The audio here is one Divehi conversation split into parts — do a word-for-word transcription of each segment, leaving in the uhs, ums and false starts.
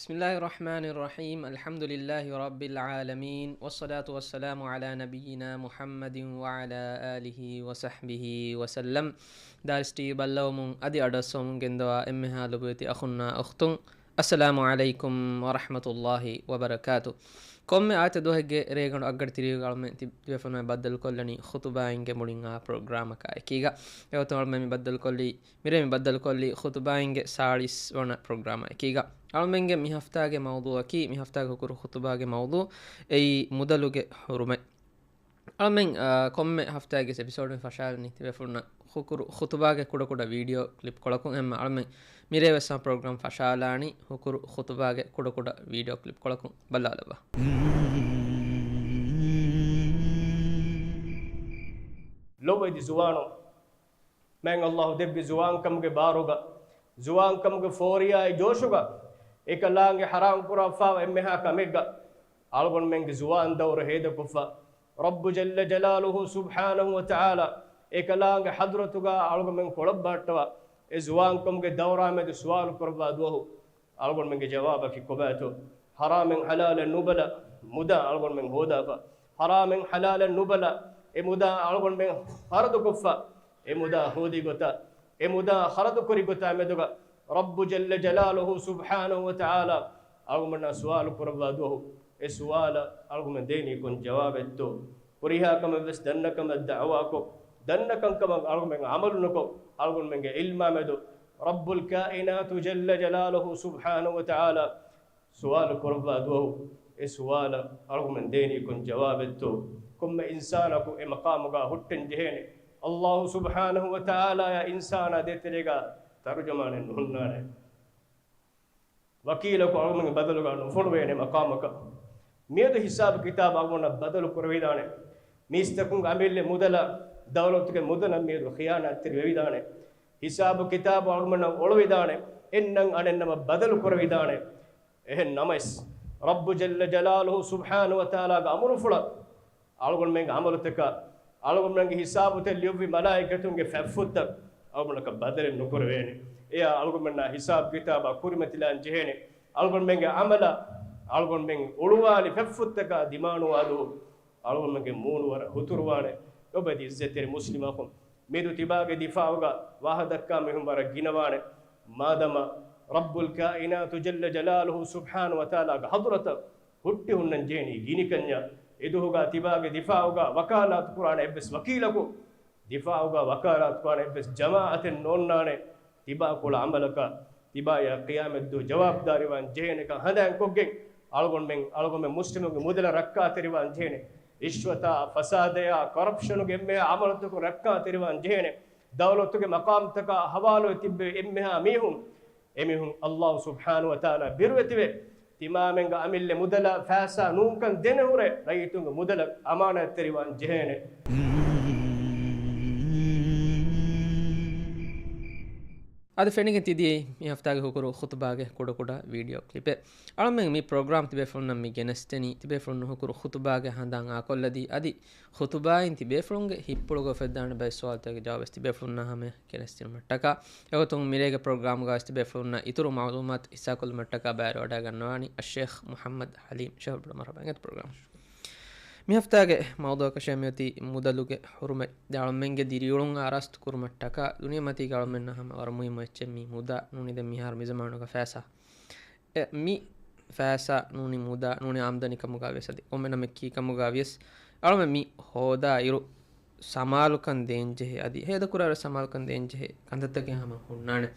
بسم الله الرحمن الرحيم. الحمد لله رب العالمين، والصلاة والسلام على نبينا محمد وعلى آله وصحبه وسلم. ދާރިސް ޓީވީ ބައްލަވަމުން އަދި އަޑުއައްސަވަމުން ގެންދަވާ އެންމެހާ ލޮބުވެތި އަޚުންނާ އުޚްތުން، އައްސަލާމު ޢަލައިކުމް ވަރަޙްމަތުﷲި ވަބަރަކާތު. ކޮންމެ އާދިއްޔާ ދުވަހެއްގެ ރޭގަނޑު އަށްގަޑި ތިރީހުގަ އަޅުމެން ތި-، ތިބޭފުޅުންނާ ބައްދަލުކޮށްލަނީ ޚުތުބާއިންގެ މުޅިން އާ ޕްރޮގްރާމަކާ އެކީގަ. އެގޮތުން އަޅުމެން މި ބައްދަލުކޮށްލީ، މިރޭ މި ބައްދަލުކޮށްލީ ޚުތުބާއިންގެ ސާޅީސް ވަނަ ޕްރޮގްރާމާ އެކީގަ. އަޅުމެންގެ މި ހަފްތާގެ މައުޟޫޢަކީ، މި ހަފްތާގެ ހުކުރު ޚުތުބާގެ މައުޟޫޢު އެއީ މުދަލުގެ ޙުރުމަތް. އަޅުމެން، އާ، ކޮންމެ ހަފްތާގެ އެޕިސޯޑުން ފަށާލަނީ ތިބޭފުޅުންނަށް ހުކުރު ޚުތުބާގެ ކުޑަކުޑަ ވީޑިއޯ ކްލިޕް ކޮޅަކުން. އެހެންމަ އަޅުމެން މިރޭ ވެސް މި ޕްރޮގްރާމް ފަށާލާނީ ހުކުރު ޚުތުބާގެ ކުޑަކުޑަ ވީޑިއޯ ކްލިޕް ކޮޅަކުން. ބައްލަވާލައްވާ. ލޮބުވެތި ޒުވާނުން، މާތް ﷲ ދެއްވި ޒުވާންކަމުގެ ބާރުގަ، ޒުވާންކަމުގެ ފޯރިޔާއި ޖޯޝުގަ، އެކަލާނގެ ޙަރާމް ކުރައްވާފައިވާ އެންމެހާ ކަމެއްގަ އަޅުގަނޑުމެންގެ ޒުވާން ދައުރު ހޭދަކޮށްފަ، ރައްބު ޖައްލަ ޖަލާލުހު ސުބްޙާނަހު ވަތަޢާލާ އެކަލާނގެ ޙަޟްރަތުގަ އަޅުގަނޑުމެން ކޮޅަށް ބަހައްޓަވާ، އެ ޒުވާންކަމުގެ ދައުރާމެދު ސުވާލު ކުރައްވާ ދުވަހު، އަޅުގަނޑުމެންގެ ޖަވާބަކީ ކޮބާތޯ؟ ޙަރާމެއް ޙަލާލެއް ނުބަލާ މުދާ އަޅުގަނޑުމެން ހޯދާފަ، ޙަރާމެއް ޙަލާލެއް ނުބަލާ އެ މުދާ އަޅުގަނޑުމެން ޚަރަދުކޮށްފަ، އެ މުދާ ހޯދި ގޮތާ، އެ މުދާ ޚަރަދުކުރި ގޮތާ މެދުގަ ރައްބު ޖައްލަ ޖަލާލުހު ސުބްޙާނަހު ވަތަޢާލާ އަޅުގަނޑުމެންނާ ސުވާލު ކުރައްވާ ދުވަހު، އެ ސުވާލަށް އަޅުގަނޑުމެން ދޭނީ ކޮން ޖަވާބެއްތޯ؟ ހުރިހާ ކަމެއް ވެސް ދަންނަ ކަމަށް ދަޢުވާކޮށް، ދަންނަ ކަންކަމަށް އަޅުގަނޑުމެން ޢަމަލު ނުކޮށް، އަޅުގަނޑުމެންގެ ޢިލްމާ މެދު ރައްބުލް ކާއިނާތު ޖައްލަ ޖަލާލުހު ސުބްޙާނަހު ވަތަޢާލާ ސުވާލު ކުރައްވާ ދުވަހު، އެ ސުވާލަށް އަޅުގަނޑުމެން ދޭނީ ކޮން ޖަވާބެއްތޯ؟ ކޮންމެ އިންސާނަކު އެ މަޤާމުގަ ހުއްޓެން ޖެހޭނެ. ﷲ ސުބްޙާނަހު ވަތަޢާލާއާ އިންސާނާ ދޭތެރޭގަ ތަރުޖަމާނެއް ނުހުންނާނެ. ވަކީލަކު އަޅުގަނޑުގެ ބަދަލުގަ ނުފޮނުވޭނެ މަޤާމަކަށް. މިއަދު ހިސާބު ކިތާބު އަޅުގަނޑަށް ބަދަލު ކުރެވިދާނެ. މީސްތަކުންގެ އަމިއްލަ މުދަލަށް، ދައުލަތުގެ މުދަލަށް މިއަދު ޚިޔާނާތްތެރި ވެވިދާނެ. ހިސާބު ކިތާބު އަޅުގަނޑަށް އޮޅުވިދާނެ. އެންނަން އަނެއް ނަމަ ބަދަލު ކުރެވިދާނެ. އެހެން ނަމަވެސް، ރައްބު ޖައްލަ ޖަލާލުހު ސުބްޙާނަހު ވަތަޢާލާގެ އަމުރުފުޅަށް އަޅުގަނޑުމެންގެ ޢަމަލުތަކަށް، އަޅުގަނޑުމެންގެ ހިސާބުތައް ލިޔުއްވި މަލާއިކަތުންގެ ފަތްފުށްތައް އަޅުގަނޑަކަށް ބަދަލެއް ނުކުރެވޭނެ. އެޔާ އަޅުގަނޑުމެންނާ ހިސާބު ކިތާބާ ކުރިމަތިލާން ޖެހޭނެ. އަޅުގަނޑުމެންގެ ޢަމަލަށް އަޅުގަނޑުމެން އުޅުވާލި ފަތްފުށްތަކާ ދިމާނުވާ ދުވަހު އަޅުގަނޑުމެންގެ މޫނު ވަރަށް ހުތުރުވާނެ. ލޮބުވެތި ޢިއްޒަތްތެރި މުސްލިމް އަޚުން، މިއަދު ތިބާގެ ދިފާޢުގަ ވާހަކަ ދައްކާ މީހުން ވަރަށް ގިނަވާނެ. މާދަމާ ރައްބުލް ކާއިނާތު ޖައްލަ ޖަލާލުހު ސުބްޙާނަހު ވަތަޢާލާގެ ޙަޟްރަތަށް ހުއްޓި ހުންނަން ޖެހެނީ ގިނިކަންޏާ، އެދުވަހުގަ ތިބާގެ ދިފާޢުގަ ވަކާލާތު ކުރާނެ އެއްވެސް ވަކީލަކު، ދިފާޢުގަ ވަކާލާތު ކުރާނެ އެއްވެސް ޖަމާޢަތެއް ނޯންނާނެ. ތިބާ ކުޅަ ޢަމަލަކަށް ތިބާޔާ ޤިޔާމަތްދުވަހު ޖަވާބުދާރީވާން ޖެހޭނެކަން ހަނދާންކޮށްގެން، އަޅުގަނޑުމެން، އަޅުގަނޑުމެން މުސްލިމުންގެ މުދަލަށް ރައްކާތެރިވާން ޖެހޭނެ. ރިޝްވަތާ، ފަސާދަޔާ، ކޮރަޕްޝަނުގެ އެންމެހާ ޢަމަލުތަކުން ރައްކާތެރިވާން ޖެހޭނެ. ދައުލަތުގެ މަޤާމްތަކާ ޙަވާލުވެ ތިއްބެވި އެންމެހާ މީހުން، އެމީހުން ﷲ ސުބްޙާނަހު ވަތަޢާލާ ބިރުވެތިވެ، ތިމާމެންގެ އަމިއްލަ މުދަލާ ފައިސާ ނޫންކަން ދެނެހުރެ، ރައްޔިތުންގެ މުދަލަށް އަމާނާތްތެރިވާން ޖެހޭނެ. އަދި ފެނިގެން ތިދިޔައީ މި ހަފްތާގެ ހުކުރު ޚުތުބާގެ ކުޑަކުޑަ ވީޑިއޯ ކްލިޕެއް. އަޅަމެން މި ޕްރޮގްރާމް ތިބޭފުޅުންނަށް މި ގެނެސްދެނީ، ތިބޭފުޅުން ހުކުރު ޚުތުބާގެ ހަނދާން އާކޮށްލަދީ، އަދި ޚުތުބާއިން ތިބޭފުޅުންގެ ހިތްޕުޅުގަ އުފެއްދާނެ ބައެއް ސުވާލުތަކެއް ޖަވާބެސް ތިބޭފުޅުންނާ ހަމަޔަށް ގެނެސްދިނުމަށްޓަކާ. އެގޮތުން މިރޭގެ ޕްރޮގްރާމްގަވެސް ތިބޭފުޅުންނަށް އިތުރު މަޢުލޫމާތު ހިއްސާކޮށްލުމަށްޓަކާ ބައިވެރިވަޑައިގަންނަވާނީ އައްޝޭޚް މުޙައްމަދު ޙަލީމް. ޝޭޚް ބޮޑަށް މަރުޙަބާ އިނގޭތަ ޕްރޮގްރާމަށް. މި ހަފްތާގެ މައުޟޫޢަކަށޭ މިއޮތީ މުދަލުގެ ޙުރުމަތް. އަޅަމެންގެ ދިރިއުޅުން އާރާސްތު ކުރުމަށްޓަކާ ދުނިޔެމަތީގަ އަޅަމެންނަށް ހަމަ ވަރަށް މުހިއްމު އެއްޗެއް މި މުދާ ނޫނީ ދެން މިހާރު މި ޒަމާނުގަ ފައިސާ. އެ، މި ފައިސާ ނޫނީ މުދާ ނޫނީ އާމްދަނީ ކަމުގަ ވިޔަސް އަދި ކޮންމެ ނަމެއް ކީ ކަމުގަ ވިޔަސް އަޅަމެން މި ހޯދާ އިރު ސަމާލުކަން ދޭންޖެހޭ އަދި ހޭދަކުރާއިރު ސަމާލުކަން ދޭންޖެހޭ ކަންތައްތަކެއް ހަމަ ހުންނާނެ.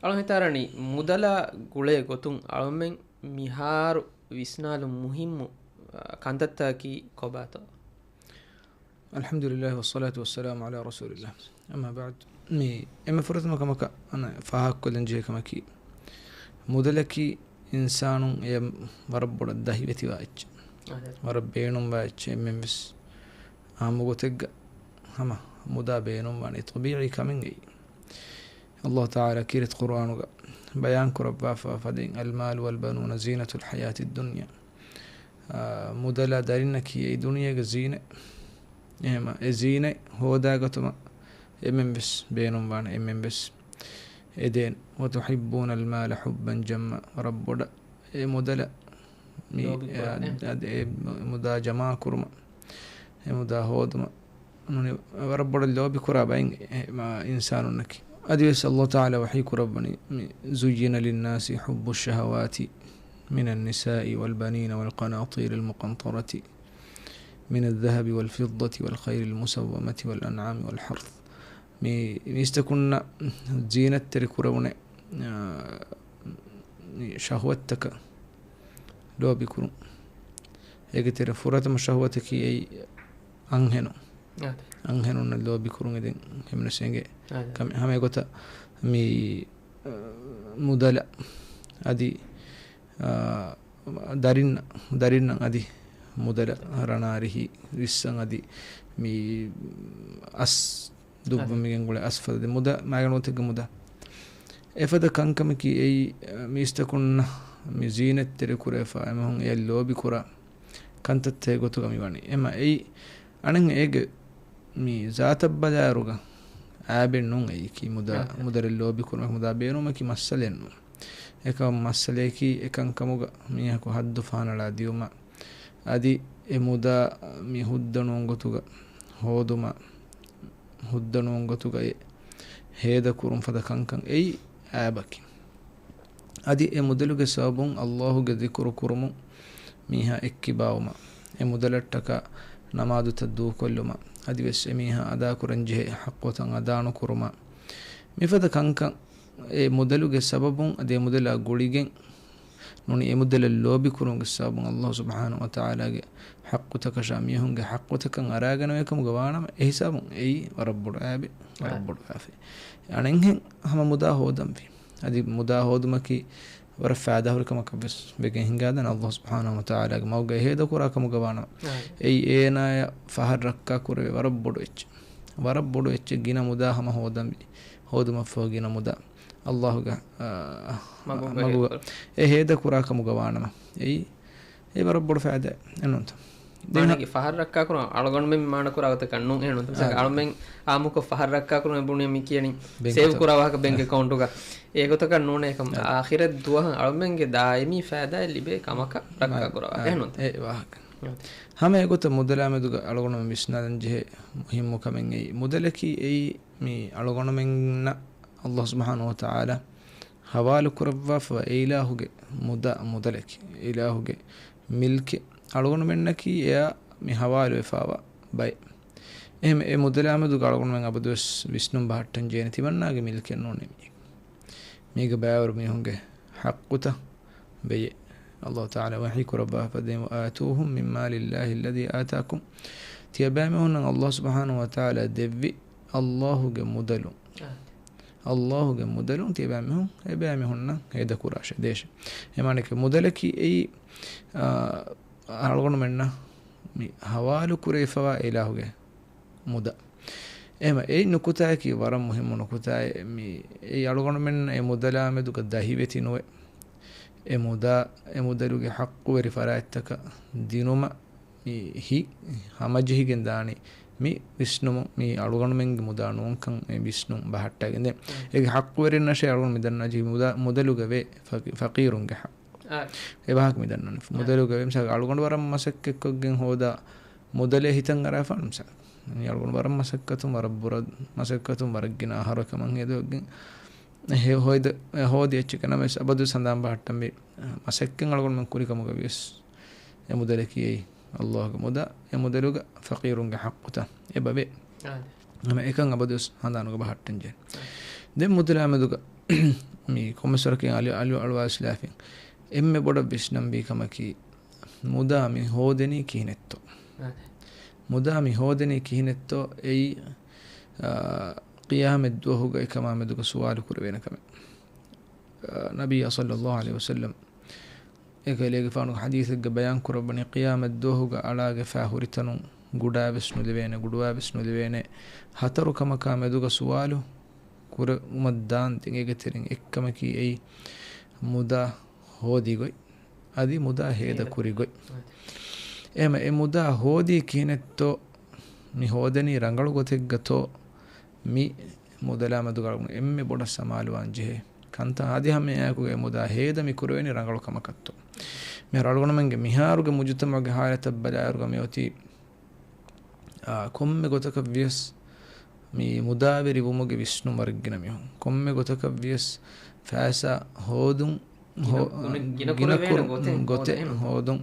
އަޅަމެން ހިތާރަނީ މުދަލާ ގުޅޭ ގޮތުން އަޅަމެން މިހާރު ވިސްނާލުން މުހިއްމު، އަ، ކަންތައްތަކަކީ ކޮބާތޯ؟ الحمد لله والصلاة والسلام على رسول الله. أما بعد، މި އެންމެ ފުރަތަމަ ކަމަކަށް އަންނަ ފާހަގަކޮށްލަން ޖެހޭ ކަމަކީ، މުދަލަކީ އިންސާނުން އެ ވަރަށް ބޮޑަށް ދަހިވެތިވާ އެއްޗެއް. އާދެ. ވަރަށް ބޭނުންވާ އެއްޗެއް. އެންމެން ވެސް އާއްމު ގޮތެއްގަ ހަމަ މުދާ ބޭނުންވާނެ. އެ ޠަބީޢީ ކަމެއް އެއީ. ﷲ ތަޢާލާ ކީރިތި ޤުރްއާނުގަ ބަޔާން ކުރައްވާފަ ފަދައިން، المال والبنون زينة الحياة الدنيا. އާ، މުދަލާ ދަރިންނަކީ އެއީ ދުނިޔޭގެ ޒީނަތް. އެހެމަ އެ ޒީނަތް ހޯދާގަތުމަށް އެންމެން ވެސް ބޭނުންވާނެ، އެންމެން ވެސް އެދޭނެ. وتحبون المال حبا جما. ވަރަށް ބޮޑަށް އެ މުދަލަށް މި، ލޯބި ކުރާ، އަ، އެ. އަދި އެ މުދާ ޖަމާ ކުރުމަށް، އެ މުދާ ހޯދުމަށް ނޫނީ ވަރަށް ބޮޑަށް ލޯބި ކުރާ ބައެއް އެ، މާ، އިންސާނުންނަކީ. އަދިވެސް ﷲ ތަޢާލާ ވަޙީ ކުރައްވަނީ، މި، زُيِّنَ لِلنَّاسِ حُبُّ الشَّهَوَاتِ مِنَ النِّسَاءِ وَالْبَنِينَ وَالْقَنَاطِيرِ الْمُقَنطَرَةِ مِنَ الذَّهَبِ وَالْفِضَّةِ وَالْخَيْلِ الْمُسَوَّمَةِ وَالْأَنْعَامِ وَالْحَرْثِ. މި، މީސްތަކުންނަށް ޒީނަތްތެރި ކުރެވުނެ، އާ، މި ޝަހުވަތްތަކަށް ލޯބި ކުރުން. އޭގެ ތެރެ ފުރަތަމަ ޝަހުވަތަކީ އެއީ އަންހެނުން. އާދެ. އަންހެނުންނަށް ލޯބި ކުރުން އެދެން ހެމިނަސް އެނގޭ. އާދެ. ކަމެއް ހަމަ އެގޮތަށް މި، އަ، މުދަލަށް އަދި، އަ، ދަރިންނަށް، ދަރިންނަށް އަދި މުދަލަށް ރަނާރިހި ވިއްސަން އަދި މި އަސް ދުއްވަން އަދި. މި ގެންގުޅޭ އަސް ފަދަ ދެ މުދަ، މާގަނޑު ގޮތެއްގެ މުދަ. އެފަދަ ކަންކަމަކީ އެއީ، މީސްތަކުންނަށް މި ޒީނަތްތެރި ކުރެވިފަ އެމަހުން އެޔަށް ލޯބި ކުރާ ކަންތައްތައް ގޮތުގަ މި ވަނީ. އެމަ އެއީ އަނެއް އޭގެ މި ޒާތަށް ބަލާއިރުގަ އާބެއް ނޫން އެއީކީ މުދާ، އާ. މުދަލަށް ލޯބި ކުރުމަކީ މުދާ ބޭނުމަކީ މައްސަލައެއް ނޫން. އެކަމަ މައްސަލައަކީ އެކަންކަމުގަ މީހަކު ހައްދު ފަހަނަޅާ ދިޔުމަށް އަދި އެ މުދާ މި ހުއްދަ ނޫން ގޮތުގަ ހޯދުމަށް ހުއްދަ ނޫން ގޮތުގައި ހޭދަ ކުރުން ފަދަ ކަންކަން އެއީ އާބަކީ. އަދި އެ މުދަލުގެ ސަބަބުން ﷲ ގެ ޛިކުރު ކުރުމުން މީހާ އެއްކިބާވުމަށް، އެ މުދަލަށްޓަކާ ނަމާދުތައް ދޫކޮށްލުމަށް، އަދިވެސް އެ މީހާ އަދާކުރަން ޖެހޭ ޙައްޤުތައް އަދާނުކުރުމަށް، މިފަދަ ކަންކަން އެ މުދަލުގެ ސަބަބުން އަދި އެ މުދަލާ ގުޅިގެން ނޫނީ އެ މުދަލަށް ލޯބި ކުރުމުގެ ސަބަބުން ﷲ ސުބްޙާނަހޫ ވަތަޢާލާގެ ޙައްޤުތަކަށާ މީހުންގެ ޙައްޤުތަކަށް އަރާގަނެވޭ ކަމުގަ ވާނަމަ، އެ ހިސާބުން އެއީ ވަރަށް ބޮޑު އާބެއް، ވަރަށް އާ. ބޮޑު އާފައެއް. އަނެއްހެން ހަމަ މުދާ ހޯދަންވީ. އަދި މުދާ ހޯދުމަކީ ވަރަށް ފައިދާހުރި ކަމަކަށްވެސް ވެގެން ހިނގާދާނެ. ﷲ ސުބްޙާނަހޫ ވަތަޢާލާގެ މަގުގައި ހޭދަކުރާ ކަމުގަ ވާނަމަ، އާ. އެއީ އޭނާޔަށް ފަހަށް ރައްކާ ކުރެވޭ ވަރަށް ބޮޑު އެއްޗެއް. ވަރަށް ބޮޑު އެއްޗެއް ގިނަ މުދާ ހަމަ ހޯދަންވީ. ހޯދުމަށްފަހު ގިނަ މުދާ ﷲ ގެ، އާ، މަގުގަ މަގުގަ ހޭދަކުރާ. އެ ހޭދަކުރާ ކަމުގަ ވާނަމަ، އެއީ އެ ވަރަށް ބޮޑު ފައިދާއެއް ނޫންތަ؟ ދެން މާނައީ ފަހަށް ރައްކާ ކުރުން އަޅުގަނޑުމެން މާނަ ކުރާ ގޮތަކަށް ނޫން އެހެންނޫންތަ؟ އާ. އަޅުމެން އާއްމުކޮށް ފަހަށް ރައްކާ ކުރުން އެ ބުނި މި ކިޔަނީ ބެންކް ސޭވް އެކައުންޓް. ކުރާ ވާހަކަ ބެންކް އެކައުންޓުގަ. އެގޮތަކަށް ނޫނޭ އެކަމަށް. އާ. އާޚިރަތް ދުވަހަށް އަޅުމެންގެ ދާއިމީ ފައިދާއެއް ލިބޭ ކަމަކަށް ރައްކާ މާ-، ކުރާ ވާހަކަ. އާ، އެހެންނޫންތަ؟ އެ ވާހަކަ. އާ. ހަމަ އެގޮތަށް މުދަލާ މެދުގަ އަޅުގަނޑުމެން ވިސްނާލަން ޖެހޭ މުހިއްމު ކަމެއް އެއީ. މުދަލަކީ އެއީ މި އަޅުގަނޑުމެންނަށް ﷲ ސުބްޙާނަހޫ ވަތަޢާލާ ހަވާލު ކުރައްވާފަ އެ އިލާހުގެ މުދާ، މުދަލަކީ އެ އިލާހުގެ މިލްކެއް އަޅުގަނޑުމެންނަކީ އެޔާ މި ހަވާލުވެފާވާ ބައެއް. އެހެން އެ މުދަލާ މެދުގަ އަޅުގަނޑުމެން އަބަދުވެސް ވިސްނުން ބަހައްޓަން ޖެހޭނެ ތިމަންނާގެ މިލްކެއް ނޫނޭ މީ. މީގަ ބައިވަރު މީހުންގެ ޙައްޤުތައް ވެޔޭ. ﷲ ތަޢާލާ ވަޙީ ކުރައްވާފަ ދެން، "وَآتُوهُمْ مِنْ مَالِ اللَّهِ الَّذِي آتَاكُمْ." ތިޔަބައިމީހުންނަށް ﷲ ސުބްޙާނަހޫ ވަތަޢާލާ ދެއްވި ﷲ ގެ މުދަލުން. އާ. ﷲ ގެ މުދަލުން ތިޔަބައިމީހުން، އެބައިމީހުންނަށް ހޭދަކުރާށޭ، ދޭށޭ. އެ މާނައަކީ މުދަލަކީ އެއީ، އާ، އަޅުގަނޑުމެންނަށް މި ހަވާލު ކުރެވިފަވާ އެ އިލާހުގެ މުދާ. އެހެމަ އެއީ ނުކުތާއަކީ ވަރަށް މުހިއްމު ނުކުތާއެއް. މި އެއީ އަޅުގަނޑުމެން އެ މުދަލާ މެދުގަ ދަހިވެތި ނުވެ. އެ މުދާ، އެ މުދަލުގެ ޙައްޤުވެރި ފަރާތްތަކަށް ދިނުމަށް މި ހި ހަމަޖެހިގެން ދާނީ މި ވިސްނުމުން، މީ އަޅުގަނޑުމެންގެ މުދާ ނޫންކަން އެ ވިސްނުން ބަހައްޓައިގެން ދެން. އާ. އޭގެ ޙައްޤުވެރިންނަށޭ އަޅުގަނޑު މި ދަންނަން ޖެހި މުދާ، މުދަލުގަ ވޭ ފަޤީ-، ފަޤީރުންގެ ޙައްޤު. އާ. އެ ވާހަކަ މި ދަންނަނީ. އާ. މުދަލުގަ ވޭ މިސާލަކަށް އަޅުގަނޑު ވަރަށް މަސައްކަތްކޮށްގެން ހޯދާ މުދަލެއް ހިތަށް އަރާފާނު މިސާލަކަށް. މި އަޅުގަނޑު ވަރަށް މަސައްކަތުން، ވަރަށް ބުރަ-، މަސައްކަތުން ވަރަށް ގިނަ އަހަރު އެކަމަށް ހޭދަވެގެން ހެ-، ހޯދަ-، ހޯދި އެއްޗެއް ނަމަވެސް އަބަދުވެސް ހަނދާން ބަހައްޓަންވީ، މަސައްކަތް އަޅުގަނޑުމެން ކުރި ކަމުގަ ވިޔަސް، އެ މުދަލަކީ އެއީ ﷲ ގެ މުދާ، އެ މުދަލުގަ ފަޤީރުންގެ ޙައްޤުތައް އެބަވޭ. އާދެ. ހަމަ އެކަން އަބަދުވެސް ހަނދާނުގަ ބަހައްޓަން ޖެހޭ. ދެން މުދަލާ މެދުގަ މި ކޮންމެސް ވަރަކަށް އަލި-، އަލި-، އަޅުވާ އިސްލާފިން އެންމެ ބޮޑަށް ވިސްނަންވީ ކަމަކީ، މުދާ މި ހޯދެނީ ކިހިނެއްތޯ؟ އާދެ. މުދާ މި ހޯދެނީ ކިހިނެއްތޯ؟ އެއީ، އާ، ޤިޔާމަތް ދުވަހުގަ އެކަމާ މެދުގަ ސުވާލު ކުރެވޭނެ ކަމެއް. އާ، ނަބިއްޔާ ޞައްލައްލާހު ޢަލައިހި ވަސައްލަމް އެކަލޭގެފާނުގެ ޙަދީޘެއްގަ ބަޔާން ކުރައްވަނީ، ޤިޔާމަތް ދުވަހުގަ އަޅާގެފާ ހުރިތަނުން ގުޑާވެސް ނުލެވޭނެ، ގުޑުވާވެސް ނުލެވޭނެ، ހަތަރު ކަމަކާ މެދުގަ ސުވާލު ކުރެވުމަށް ދާން ތިނގޭގެ ތެރެއިން އެއްކަމަކީ އެއީ މުދާ ހޯދި ގޮތް. އަދި މުދާ ހޭދަ ހޭދަ. ކުރި ގޮތް. އެހެމަ އެ މުދާ ހޯދީ ކިހިނެއްތޯ؟ މި ހޯދަނީ ރަނގަޅު ގޮތެއްގަތޯ؟ މި މުދަލާ މެދުގަ އަޅުގަނޑު އެންމެ ބޮޑަށް ސަމާލުވާން ޖެހޭ ކަންތައް. އަދި ހަމައެއާއެކުގައި މުދާ ހޭދަ މި ކުރެވެނީ ރަނގަޅު ކަމަކަށްތޯ؟ މިހާރު އަޅުގަނޑުމެންގެ މިހާރުގެ މުޖުތަމަޢުގެ ޙާލަތަށް ބަލާއިރުގަ މިއޮތީ، އާ، ކޮންމެ ގޮތަކަށް ވިޔަސް މި މުދާވެރި ވުމުގެ ވިސްނުން ވަރަށް ގިނަ މީހުން. ކޮންމެ ގޮތަކަށް ވިޔަސް ފައިސާ ހޯދުން، ހޯ-، ގިނަ، ގިނަ، ގިނަ ކުރެވޭނެ ގޮތެއް، ގޮތެއް ހޯދުން. ހޯދުން.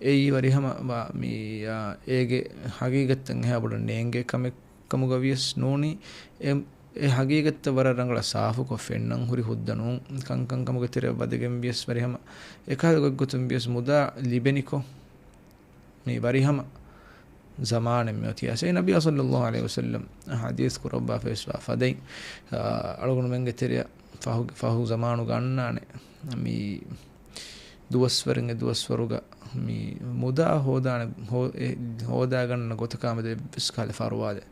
އެއީ ވަރިހަމަ ވާ މި، އާ، އޭގެ ހަގީގަތްތައް އެހާ ބޮޑަށް ނޭނގޭ ކަމެއް ކަމުގަ ވިޔަސް ނޫނީ، އެ، އެ ހަގީގަތްތައް ވަރަށް ރަނގަޅަށް ސާފުކޮށް ފެންނަން ހުރި ހުއްދަ ނޫން. ކަންކަން ކަމުގެ ތެރެއަށް ވަދެގެން ވިޔަސް ވަރިހަމަ އެކަހަލަ ގޮތްގޮތުން ވިޔަސް މުދާ ލިބެނިކޮށް، މި ވަރިހަމަ ޒަމާނެއް މިއޮތީ. އަސޭ ނަބީ ޞައްލަﷲ ޢަލައިހި ވަސައްލަމް ޙަދީޘް ކުރައްވާފަވެސް ވާ ފަދައިން، އާ، އަޅުގަނޑުމެންގެ ތެރެއަށް ފަހު، ފަހު ޒަމާނުގަ އަންނާނެ. މި ދުވަސްވަރެއް އެ ދުވަސްވަރުގަ މި މުދާ ހޯދާނެ، ހޯ-، އެ ހޯދާގަންނަ ގޮތަކާމެދު އެއްވެސް ކަހަލަ ފަރުވާލެއް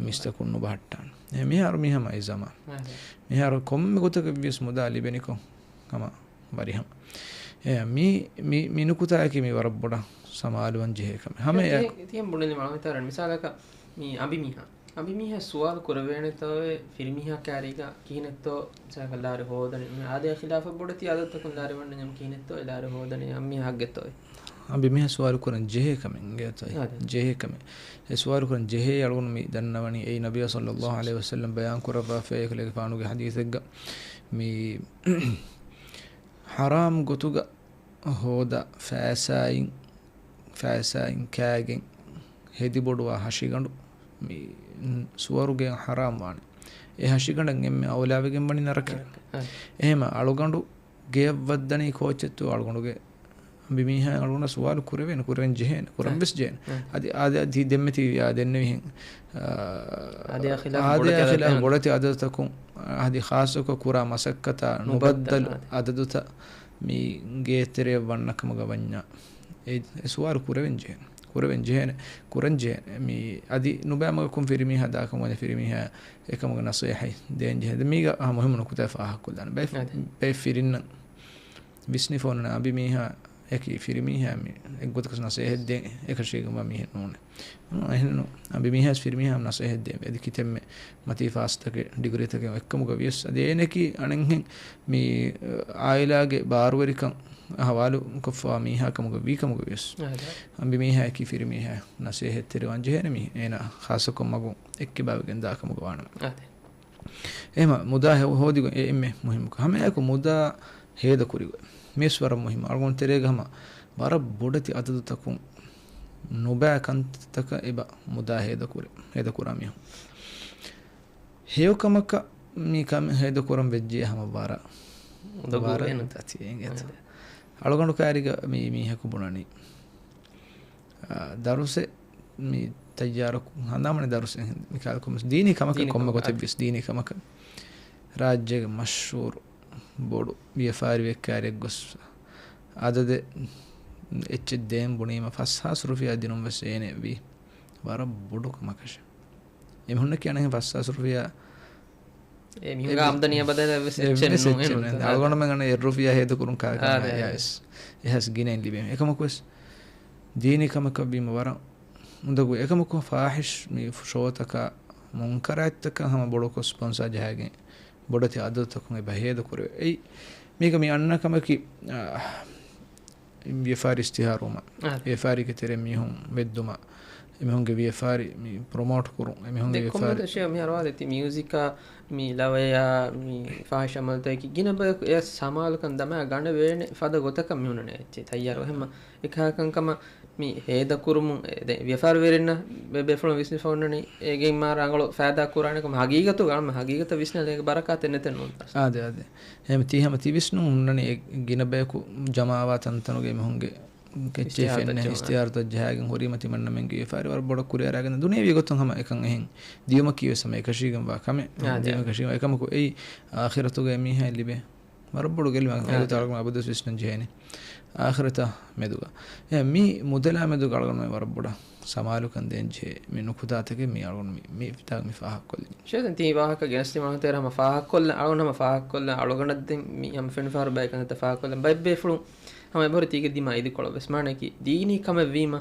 މީސްތަކުން ނުބަހައްޓާނެ. އެ މިހާރު މިހަމަ އެ ޒަމާން. އެހެން. މިހާރު ކޮންމެ ގޮތަކަށް ވިޔަސް މުދާ ލިބެނިކޮށް ހަމަ ވަރިހަމަ. އެ މި، މި، މި ނުކުތާއަކީ މި ވަރަށް ބޮޑަށް ސަމާލުވަން ޖެހޭ ކަމެއް. ހަމަ އެ ތި-، ތިހެން ބުނެލި މަޅު މިތާރަން މިސާލަކަށް މި އަނބިމީހާ. އަނބިމީހާ ސުވާލު ކުރެވޭނެތޯއޭ ފިރިމީހާ ކާރީގަ ކިހިނެއްތޯ މިސާލަކަށް ލާރި ހޯދަނީ؟ މި އާދެ ޚިލާފަށް ބޮޑެތި އަދަދުތަކުން ލާރި ވަންނަންޏާ ކިހިނެއްތޯ އެ ލާރި ހޯދަނީ އަނބިމީހާ ހައްގެއްތޯއޭ؟ އަނބިމީހާ ސުވާލު ކުރަން ޖެހޭ ކަމެއް އިނގޭތޯ؟ އާދެ. ޖެހޭ ކަމެއް. އެ ސުވާލު ކުރަން ޖެހޭ އަޅުގަނޑު މި ދަންނަވަނީ އެއީ ނަބީ ޞައްލަﷲ ޢަލައިހި ވަސައްލަމް ބަޔާން ކުރައްވާފައި އެކަލޭގެފާނުގެ ޙަދީޘެއްގަ މި ޙަރާމް ގޮތުގަ ހޯދާ ފައިސާއިން، ފައިސާއިން ކާގެން ހެދިބޮޑުވާ ހަށިގަނޑު މި ސުވަރުގެއަށް ޙަރާމް ވާނެ. އެ ހަށިގަނޑަށް އެންމެ އައުލާވެގެން ވަނީ ނަރަކަ. އެހެމަ އަޅުގަނޑު ގެޔަށް ވައްދަނީ ކޯއްޗެއްތޯ އަޅުގަނޑުގެ އަނބިމީހާ އަޅުގަނޑަށް ސުވާލު ކުރެވޭނެ، ކުރަން ޖެހޭނެ، ކުރަން ވެސް ޖެހޭނެ. އަދި، އާދެ، އަދި ދެންމެ ތި ދެންނެވިހެން، އާ، އާދެ ޚިލާފް އާދެ ބޮޑެތި އާދެ އަދަދުތަކުން. އާދެ އާދެ ޚާއްޞަކޮށް ކުރާ މަސައްކަތާ ނުބައްދަލު އަދަދުތައް މި ގޭތެރެއަށް ވަންނަ ކަމުގަ ވަންޏާ، އެ، އެ ސުވާލު ކުރެވެން ޖެހޭނެ. ކުރެވެން ޖެހޭނެ. ކުރަން ޖެހޭނެ. މި އަދި ނުބައި މަގަކުން ފިރިމީހާ ދާކަމުގަ ވަނީ ފިރިމީހާ އެކަމުގެ ނަސޭހަތް ދޭން ޖެހޭ. ދެން މީގަ އާ މުހިއްމު ނުކުތާ ފާހަގަކޮށްލާނެ. ބައެއް، އަދެ. ބައެއް ފިރިންނަށް ވިސްނިފަ އޮންނަ އަނބިމީހާ އެކި ފިރިމީހާ މި އެއްގޮތަކަށް ނަސޭހަތް ދޭން އެކަށީގެންވާ މީހެއް ނޫނޭ. އެހެން އަނބިމީހާސް ފިރިމީހާ ނަސޭހަތް ދޭން އަދި ކިތަންމެ މަތީ ފާސްތަކެއް ޑިގްރީތަކެއް އެއްކަމުގަ ވިޔަސް އަދި އޭނަކީ އަނެއްހެން މި އާއިލާގެ ބާރުވެރިކަން ހަވާލު ކޮށްފަވާ މީހާ ކަމުގަ ވީ ކަމުގަ ވިޔަސް. އަދެ. އަނބިމީހާއަކީ ފިރިމީހާ ނަސޭހަތްތެރިވާން ޖެހޭނެ މީހެއް. އޭނާ ޚާއްޞަކޮށް މަގު އެއްކިބާވެގެން ދާ ކަމުގަ ވާނަމަ. އަދެ. އެހެމަ މުދާ ހެ-، ހޯދިގޮތް އެ އެންމެ މުހިއްމު ކަމެއް. ހަމައެކު މުދާ ހޭދަކުރިގޮތް. މިވެސް ވަރަށް މުހިއްމު. އަޅުގަނޑު ތެރޭގަ ހަމަ ވަރަށް ބޮޑެތި އަދަދުތަކުން ނުބައި ކަންތައްތަކަށް އެބަ މުދާ ހޭދަކުރި، ހޭދަކުރާ މީހުން. ހެޔޮ ކަމަކަށް މި ކަމެއް ހޭދަކުރަން ވެއްޖެ ހަމަ ވަރަށް، ވަރަށް ތަތި އިނގޭތޯ. އަޅުގަނޑު ކާރިގަ މި މީހަކު ބުނަނީ. އާ، ދަރުސެއް މި ތައްޔާރަކު ހަނދާންވަނީ ދަރުސެއް މި ކަމަކަށް ދީނީ ކަމަކަށް ކޮންމެ ގޮތެއް ވިޔަސް ދީނީ ކަމަކަށް ރާއްޖޭގެ މަޝްހޫރު ބޮޑު ވިޔަފާރި ވެއްކާރިއެއް ގޮސް އަދަދެއް އެއްޗެއް ދޭން ބުނީމަ ފަސް ހާސް ރުފިޔާ ދިނުން ވެސް އޭނެ ވީ ވަރަށް ބޮޑު ކަމަކަށެ. އެމީހުންނަކީ އަނެއްހެން ފަސް ހާސް ރުފިޔާ އެ މީހުންގެ އެއްވެސް އާމްދަނީއާ ބަދަލަށް އެއްވެސް އެއްޗެއް އެއްވެސް ނޫން. އެއްޗެއް ނޫން. އަޅުގަނޑުމެން އަންނަ އެއް ރުފިޔާ ހޭދަކުރުން ކާކަށް އާދެ، އާދެ. އެހެން އެހެން ގިނައިން ލިބޭ. އެކަމަކުވެސް ދީނީ ކަމަކަށް ވީމަ ވަރަށް އުނދަގޫ. އެކަމަކު ފާޙިޝް މި ޝޯތަކާ މުންކަރާތްތަކަށް ހަމަ ބޮޑުކޮށް ސްޕޮންސާ ޖަހައިގެން ބޮޑެތި އަދަދުތަކުން އެބަ ހޭދަކުރެވޭ. އެއީ މީގަ މި އަންނަ ކަމަކީ، އާ، ވިޔަފާރި އިޝްތިހާރުވުމަށް، އާ. ވިޔަފާރީގެ ތެރެއިން މީހުން ވެއްދުމަށް، އެމީހުންގެ ވިޔަފާރި މި ޕްރޮމޯޓް ކުރުން، އެމީހުންގެ ދެ ވިޔަފާރި. ކޮންމެ މިހާރު ވާދެ ތި މިއުޒިކާ، މި ލަވަޔާ، މި ފާހިޝް އަމަލުތަކަކީ ގިނަ ބަޔަކު އެ ސަމާލުކަން ދަމާ ގަނެވޭނެ ފަދަ ގޮތަކަށް މި ހުންނަނީ އެއްޗެއް ތައްޔާރު. އެހެންމަ އެކަހަލަ ކަންކަމަށް މި ހޭދަކުރުމުން އެ، ދެ، ވިޔަފާރިވެރިންނަށް ބޭ-، ބޭފުޅުން ވިސްނިފަ ހުންނަނީ އޭގެ މާ ރަނގަޅު ފައިދާ ކުރާނެ ކަމަށް. ހަގީގަތުގަ ހަމަ ހަގީގަތަށް ވިސްނާލީ އޭގެ ބަރަކާތެއް ނެތެއް ނޫންތަ؟ އާދެ، އާދެ. އެހެން ތީ ހަމަ ތި ވިސްނުން ހުންނަނީ އެ ގިނަ ބަޔަކު ޖަމާވާ ތަންތަނުގެ މީހުންގެ ކެއްޗެއް އިޝްތިހާރުތައް ފެންނަ ޖަމާ. އިޝްތިހާރުތައް ޖަހާގެން ހުރީމަ ތިމަންނަމެންގެ ވިޔަފާރި ވަރަށް ބޮޑަށް ކުރިއަރާގެން ދުނިޔެވީ ގޮތުން ހަމަ އެކަން އެހެން ދިޔުމަކީ ވެސް ހަމަ އެކަށީގެންވާ ކަމެއް. އާދެ. ދިޔުމަކަށީގެން އެކަމަކު އެއީ އާޚިރަތުގައި މީހާ ލިބޭ ވަރަށް ބޮޑު ގެއްލުމެއް. އާދެ. އެގޮތަށް އަޅުގަނޑު އަބަދުވެސް ވިސްނަން ޖެހޭނެ. އާޚިރަތާ މެދުގަ. އެ މި މުދަލާ މެދުގަ އަޅުގަނޑުމެން ވަރަށް ބޮޑަށް ސަމާލުކަން ދޭން ޖެހޭ މި ނުކުތާތަކެއް މި އަޅުގަނޑު މި، މި ފިތާގަ މި ފާހަގަކޮށްލިން. ޝޭދަން ތީ ވާހަކަ ގެނެސްދިނުމަށް ތެރޭ ހަމަ ފާހަގަކޮށްލަން، އަޅުގަނޑު ހަމަ ފާހަގަކޮށްލަން، އަޅުގަނޑަށް ދެން މި ހަމަ ފެނިފަހަރު ބައެއް ކަންތައްތައް ފާހަގަކޮށްލަން. ބައެއް ބޭފުޅުން ހަމަ އެބަހުރި ތީގެ ދިމާ އިދިކޮޅަށް ވެސް. މާނައަކީ ދީނީ ކަމެއް ވީމަ،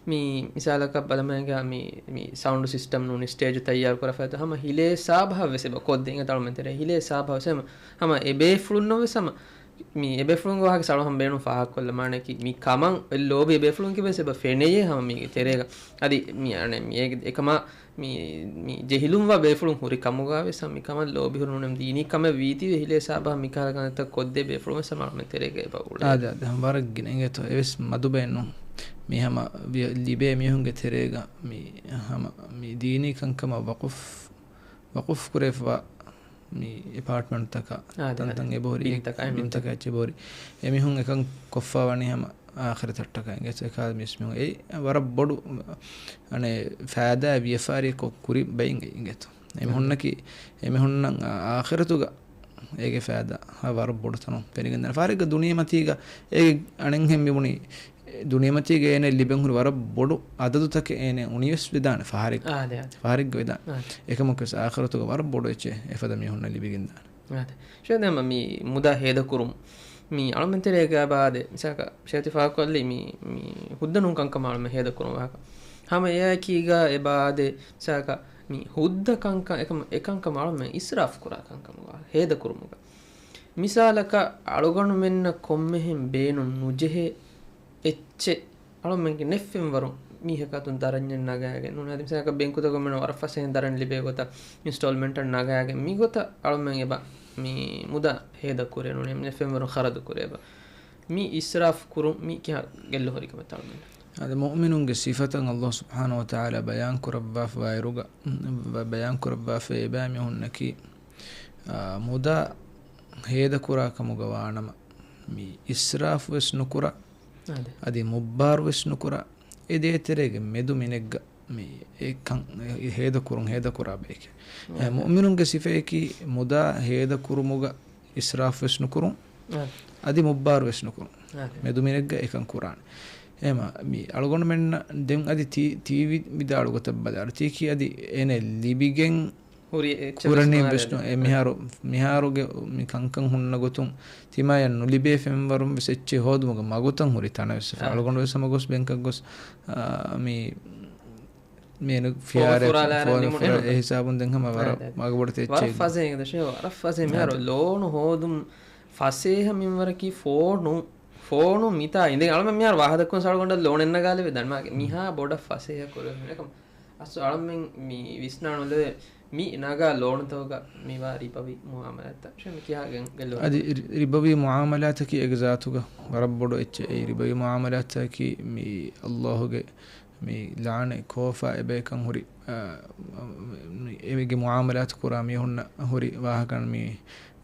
މި މިސާލަކަށް ބަލަމައިގާ މި، މި ސައުންޑް ސިސްޓަމް ނޫނީ ސްޓޭޖު ތައްޔާރު ކުރާފައިތޯ ހަމަ ހިލޭ ސާބަހަށް ވެސް އެބަ ކޮށްދޭ އިނގޭތޯ އަޅުމެން ތެރޭ ހިލޭ ސާބަހަށް ވެސް ހަމަ، ހަމަ އެ ބޭފުޅުންނަށް ވެސް ހަމަ މި އެބޭފުޅުންގެ ވާހަކަ ސަޅަހަމް ބޭނުން ފާހަގަކޮށްލަމާނެކީ، މި ކަމަށް އެ ލޯބި އެބޭފުޅުން ކިބެސް އެބަ ފެނެޔޭ ހަމަ މީގެ ތެރޭގަ. އަދި މި އަނެ މި އޭގެ އެކަމާ މި، މި ޖެހިލުންވާ ބޭފުޅުން ހުރި ކަމުގަ ވެސް ހަމަ މި ކަމަށް ލޯބި ހުރި ނޫނެ ދީނީ ކަމެއް ވީތީވެ ހިލޭ ސާބަހަ މި ކަހަލަ ކަންތައް ކޮށްދޭ ބޭފުޅުން ވެސް ހަމަ އަޅަމެން ތެރޭގަ އެބަ އުޅޭ. އާދެ، އާދެ، ހަމަ ވަރަށް ގިނަ އިނގޭތޯ. އެވެސް މަދު ބައެއް ނޫން. މި ހަމަ ވި-، ލިބޭ މީހުންގެ ތެރޭގަ މި ހަމަ މި ދީނީ ކަންކަމަށް ވަޤުފް، ވަޤުފް ކުރެފަވާ މި އެޕާޓްމަންޓްތަކާ، އާދެ، އާދެ. ތަންތަން އެބަހުރި އެ-، ބިންތަކާ، އެ ބިންތަކާ އެއްޗެއް ބަހުރި. އެމީހުން އެކަން ކޮށްފަ ވަނީ ހަމަ އާޚިރަތަށްޓަކާ އިނގޭތޯ. އެކާ މިސް މީހުން އެ ވަރަށް ބޮޑު، އަނެ، ފައިދާ ވިޔަފާރިއެއް ކޮށް ކުރި ބައިން އެ އިނގޭތޯ. އެމީހުންނަކީ، އެމީހުންނަށް އާ-، އާޚިރަތުގަ އޭގެ ފައިދާ ވަރަށް ބޮޑު ތަނުން ފެނިގެންދާނެ. ފާރެއްގަ ދުނިޔެމަތީގަ އޭގެ އަނެއްހެން މިބުނީ، ދުނިޔެމަތީގަ އޭނަ ލިބެން ހުރި ވަރަށް ބޮޑު އަދަދުތަކެއް އޭނަ އުނިވެސް ވެދާނެ ފަހަރެއް-، އާދެ، އާދެ. ފަހަރެއްގަ ވެދާނެ. އާދެ. އެކަމަކުވެސް އާޚިރަތުގަ ވަރަށް ބޮޑު އެއްޗެއް އެފަދަ މީހުންނަށް ލިބިގެންދާނެ. އާދެ. ޝޭދެމަ މި މުދާ ހޭދަކުރުމު. މި އަޅަމެން ތެރޭގަ އެބައާދެ، މިސާކަށް ޝޭތި ފާކޮށްލި މި، މި ހުއްދަ ނޫން ކަންކަމަށް އަޅަމެން ހޭދަކުރުމު ވާހަކަ. ހަމަ އެއާއެކީގަ އެބައާދެ، މިސާކަށް މި ހުއްދަ ކަންކަން އެކަމަ-، އެކަންކަމަށް އަޅަމެން އިސްރާފް ކުރާ ކަންކަމުގަ ހޭދަކުރުމުގަ. މިސާލަކަށް އަޅުގަނޑުމެންނަށް ކޮންމެހެން ބޭނުން ނުޖެހޭ އެއްޗެއް އަޅަމެންގެ ނެއްފެންވަރު މީހަކާ ތުން ދަރަންޏެއް ނަގާގެން ނޫން. އަދި މިސާލަކަށް ބެންކުތަކުން މެން ވަރަށް ފަސޭހައިން ދަރަން ލިބޭ ގޮތަށް އިންސްޓޯލްމަންޓަށް ނަގާގެން މި ގޮތަށް އަޅަމެން އެބަ މި މުދާ ހޭދަ ކުރޭ ނޫން. ނެއްފެންވަރު ޚަރަދު ކުރޭ އެބަ. މި އިސްރާފް ކުރުން މި ކިހާ ގެއްލު ހުރި ކަމެއް އަޅަމެން؟ އަދި މުއުމިނުންގެ ސިފަތައް އައްލާހު ސުބްޙާނަހު ވަ ތަޢާލާ ބަޔާން ކުރައްވާފަވާއިރުގަ، ބަ-، ބަޔާން ކުރައްވާފަ އެބައިމީހުންނަކީ، އާ، މުދާ ހޭދަކުރާ ކަމުގަ ވާނަމަ، މި އިސްރާފު ވެސް ނުކުރާ، އާދެ. އަދި މުއްބާރު ވެސް ނުކުރާ، އެ ދޭތެރޭގެ މެދު މިނެއްގަ މި އެކަން ހޭދަކުރުން ހޭދަކުރާ ބަޔެކޭ. އާދެ. އެ މުއުމިނުންގެ ސިފަޔަކީ މުދާ ހޭދަކުރުމުގަ އިސްރާފު ވެސް ނުކުރުން، އާދެ. އަދި މުއްބާރު ވެސް ނުކުރުން. އާދެ. މެދު މިނެއްގަ އެކަން ކުރާނެ. އެހެމަ މި އަޅުގަނޑުމެންނަށް ދެން އަދި ތީ، ތީ ވި-، ވިދާޅު ގޮތަށް ބަލާރު. ތީކީ އަދި އޭނަ ލިބިގެން ހުރި އެއްޗެއް ކުރަނީ ވެސް ވެސް ނު-، ނުވާ އެ މިހާރު، މިހާރުގެ މި ކަންކަން ހުންނަ ގޮތުން ތިމާޔަށް ނުލިބޭ ފެންވަރުން ވެސް އެއްޗެއް ހޯދުމުގެ މަގުތައް ހުރި ތަނަށް ވެސް އާ. އަޅުގަނޑު ވެސް ހަމަ ގޮސް ބެންކަށް ގޮސް، އާ، މި، މި ފޯނު ފިޔާރެއް، ފުރާލާ ފޯނު ނިމުނު ފުރާ އެހެން. އެ ހިސާބުން ދެން ހަމަ ވަރަށް އާ، އާ. މަގުބޮޑު ތެއްޗެއް. ވަރަށް ފަސޭހަ ދަށެ، ވަރަށް ފަސޭހަ. މިހާރު އާ. ލޯނު ހޯދުން ފަސޭހަ މިންވަރަކީ ފޯނު، ފޯނު މިތާ އިނދެގެން އަޅަމެން މިހާރު ވާހަކަ ދައްކަން ސަޅުގަނޑަށް ލޯނެއް ނަގާލެވޭ ދަންމާގެ. މިހާ ބޮޑަށް ފަސޭހަ ކުރެވެން. އަސް އަޅަމެން މި ވިސްނާނުލެވޭ މި ނަގާ ލޯނުތަކުގަ މިވާ ރިބަވީ މުއާމަލާތްތައް. ޝޭ މި ކިހާ ގެން-، ގެއްލު؟ އަދި ރި-، ރިބަވީ މުއާމަލާތަކީ އޭގެ ޒާތުގަ ވަރަށް ބޮޑު އެއްޗެއް. އެއީ ރިބަވީ މުއާމަލާތަކީ މި އައްލާހުގެ މި ލާނެ ކޯފާ އެބައިކަން ހުރި، އާ، މި އޭގެ މުއާމަލާތު ކުރާ މީހުންނަށް ހުރި ވާހަކަ މި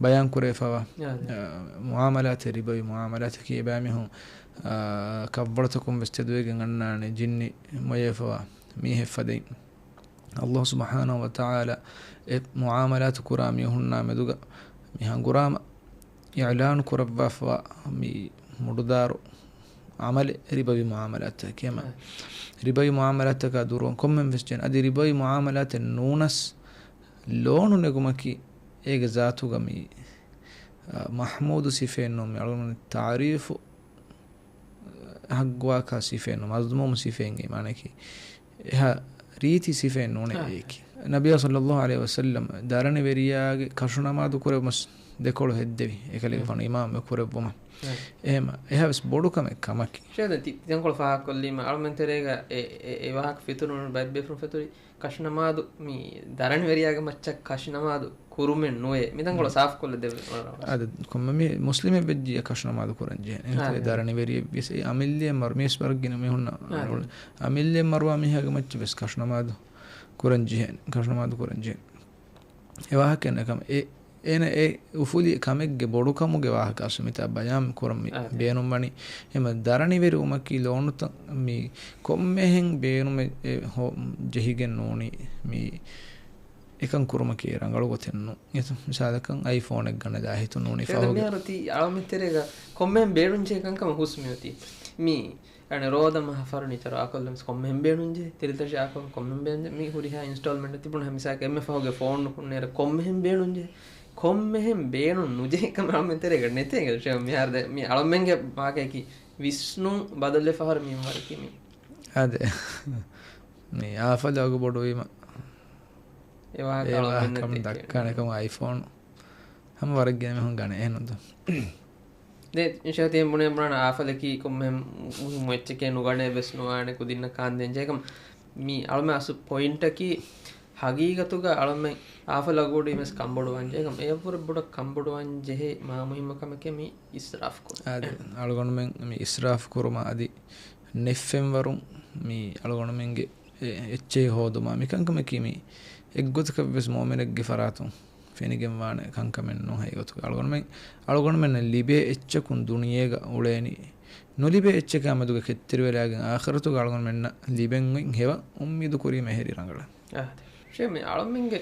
ބަޔާން ކުރެވިފަވާ، އާ، އާ، މުއާމަލާތެއް ރިބަވީ މުއާމަލާތަކީ އެބައިމީހުން، އާ، ކަށްވަޅުތަކުން ވެސް ތެދުވެގެން އަންނާނެ ޖިންނި މޮޔަވެފަވާ މީހެއް ފަދައިން. އައްލާހު ސުބްޙާނަހު ވަ ތަޢާލާ އެ މުއާމަލާތު ކުރާ މީހުންނާ މެދުގަ މި ހަނގުރާމަ އިޢުލާނު ކުރައްވާފަވާ މި މުޑުދާރު ޢަމަލެއް ރިބަވީ މުއާމަލާތަކީ. އެހެމަ އާ. ރިބަވީ މުއާމަލާތަކާ ދުރުވަން ކޮންމެން ވެސް ޖެހޭނެ. އަދި ރިބަވީ މުއާމަލާތެއް ނޫނަސް ލޯނު ނެގުމަކީ އޭގެ ޒާތުގަ މި، އާ، މަޙްމޫދު ސިފައެއް ނޫން، މި އަޅުގަނޑު ތަޢުރީފު ޙައްޤުވާކާ ސިފައެއް ނޫން، މަޒްމޫމު ސިފައެއް އިނގޭ މާނައަކީ އެހާ ރީތި ސިފައެއް ނޫނޭ އާ. އެއީކީ. ނަބިއްޔާ ޞައްލައްލާހު ޢަލައިހި ވަސައްލަމް ދަރަނިވެރިޔާގެ ކަށުނަމާދު ކުރެއްވުމަށް ދެކޮޅު ހެއްދެވި، އެކަލޭގެފާނު އާ. އިމާމްވެ ކުރެއްވުމަށް. އާ. އެހެމަ އެހާވެސް ބޮޑު ކަމެއް ކަމަކީ. ޝޭދަ ތި-، ތިތަންކޮޅު ފާހަގަކޮށްލީމަ އަޅުމެން ތެރޭގަ އެ، އެ، އެ ވާހަކަ ފެތުރުނު ބައެއް ބޭފުޅުން ފެތުރި ކަށުނަމާދު މި ދަރަނިވެރިޔާގެ މައްޗަށް ކަށުނަމާދު ކުރުމެއް ނުވޭ. މިތަންކޮޅު ސާފުކޮށްލަ ދެއްވި. އަދި ކޮންމެ މި މުސްލިމެއް ވެއްޖިއްޔާ ކަށުނަމާދު ކުރަން ޖެހޭ. އެހެން އާ، އެ ދަރަނިވެރިޔެއް ވިޔަސް އެ އަމިއްލައަށް މަރު-، މިވެސް ވަރަށް ގިނަ މީހުންނަށް އާ، އަންނަ އާ. އަމިއްލައަށް މަރުވާ މީހާގެ މައްޗަށް ވެސް ކަށުނަމާދު ކުރަން ޖެހޭ. ކަށުނަމާދު ކުރަން ޖެހޭ. އެ ވާހަކަ އެންނަ ކަމެއް. އެ އޭނަ އެ އުފުލި ކަމެއްގެ ބޮޑުކަމުގެ ވާހަކަ އަސްލު މިތާ ބަޔާން ކުރަން މި އާ، ބޭނުންވަނީ. އެހެމަ ދަރަނިވެރިވުމަކީ ލޯނުތައް މި ކޮންމެހެން ބޭނުމެއް އެ ހޯ-، ޖެހިގެން ނޫނީ މި އެކަން ކުރުމަކީ ރަނގަޅު ގޮތެއް ނޫން. އެތު މިސާލަކަށް އައިފޯނެއް ގަނެ ދާހިތު ނޫނީ ޝޭދަ ފަހުގެ. މިހާރު ތި އަޅަމެން ތެރޭގަ ކޮންމެހެން ބޭނުންޖެހޭ ކަންކަމަށް ހުސް މިއޮތީ. މި އަނެ ރޯދަ މަހަ ފަރުނީޗަރު އާކޮށްލަން ކޮންމެހެން ބޭނުންޖެ، ތިރިތަށި އާކޮށް ކޮންމެހެން ބޭނުންޖެ، މި ހުރިހާ އިންސްޓޯލްމަންޓް ތިބުނު ހަމިސާކަ އެންމެ ފަހުގެ ފޯން ނުކުންނޭރަ ކޮންމެހެން ބޭނުންޖެ، ކޮންމެހެން ބޭނުން ނުޖެހޭ ކަމެއް އަޅަމެން ތެރޭގަ ނެތޭ ގެ ޝޭ މިހާރު ދެ މި އަޅަމެންގެ ވާކައަކީ ވިސްނުން ބަދަލުވެފަ ހަރު މިންވަރަކީ މި. އާދެ. މި އާފަލު އަގު ބޮޑުވީމަ އެ ވާހަކަ އެ އަޅަމެން ވާހަކަ ނެތޭ ދައްކާނެ ކަމަށް އައިފޯނު ހަމަ ވަރަށް ގިނަ މީހުން ގަނެ އެހެން ނުދޯ؟ ދެ އިންޝާ ތިޔަ ބުނޭ ބުނާނެ އާފަލަކީ ކޮންމެ މުހިއްމު އެއްޗެކޭ ނުގަނޭ ވެސް ނުވާނެ ކުދިންނަށް ކާންދޭން ޖެހޭކަމަށް. މީ އަޅުމެ އަސްލު ޕޮއިންޓަކީ ހަގީގަތުގަ އަޅުމެ އާފަލަ ގުޑީ ވެސް ކަންބޮޑުވާން ޖެހޭކަމަށް. އެއަށްވުރެ ބޮޑަށް ކަންބޮޑުވާން ޖެހޭ މާ މުހިއްމު ކަމެކޭ މީ އިސްރާފް ކުރުން. އާދެ، އަޅުގަނޑުމެން މި އިސްރާފް ކުރުމަށް އަދި ނެއްފެންވަރުން މި އަޅުގަނޑުމެންގެ އެ-، އެއްޗެހި ހޯދުމާ މިކަންކަމަކީ މި އެއްގޮތަކަށްވެސް މުއުމިނެއްގެ ފަރާތުން ފެނިގެންވާނެ ކަންކަމެއް ނޫން. ހަގީގަތުގަ އަޅުގަނޑުމެން، އަޅުގަނޑުމެންނަށް ލިބޭ އެއްޗަކުން ދުނިޔޭގަ އުޅޭނީ، ނުލިބޭ އެއްޗަކާ މެދުގަ ކެތްތެރިވެލާގެން އާޚިރަތުގަ އަޅުގަނޑުމެންނަށް ލިބެން އޮތް ހެވަ އުއްމީދު ކުރީމަ އެހެރީ ރަނގަޅަށް. އާދެ. ޝޭ، މި އަޅުމެންގެ